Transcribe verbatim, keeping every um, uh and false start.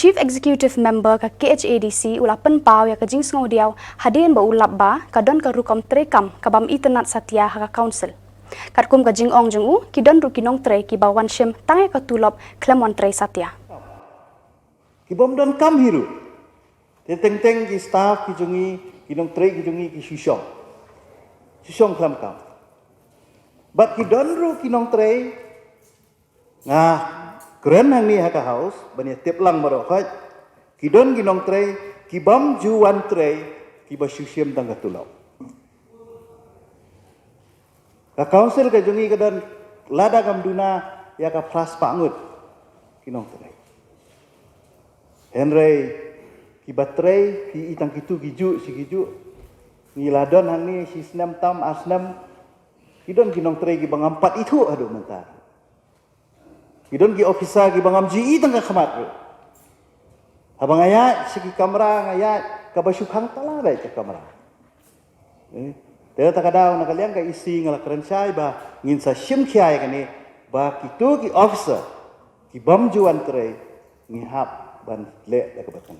Chief Executive Member ka K H A D C u la pynpaw ïa ka jingsngewdiaw hadien ba u lap ba ka don ka rukom treikam ka bym itynnad satia ha ka Council. Katkum ka jingong jong u, ki don ruh ki nongtrei kiba wan shim tang ïa ka tulop khlem wan trei satia. Ki bym don kam hi ruh. Te teng teng ki staff ki jong ngi, ki nongtrei ki jong ngi ki shu shong. Shu shong khlem kam. Bad ki don ruh ki nongtrei, nga kren hangne ha ka House ban ïa tip lang baroh khoit, ki don ki nongtrei ki bym ju wan trei, kiba shu shim tang ka tulop. Ka Council ka jong ngi ka don lada kam duna ïa ka phra spah ngut ki nongtrei. Hynrei kiba trei ki i tang kitu ki juh shi ki juh. Ngi la don hangne shi snem tam ar snem. Ki don ki nongtrei kiba ngam pat ithuh haduh mynta. Ki don ki officer kiba ngam ju i tang ka khmat ruh. Haba nga ïaid sha ki kamra, nga ïaid kaba shu khang tala beit ka kamra. Eh, te kata ka daw na ka liang ka E C nga la kren shai ba ngin sa shim khia ïa kane ba kitu ki officer ki bym ju wan trei ngi hap ban leh da kaba tang.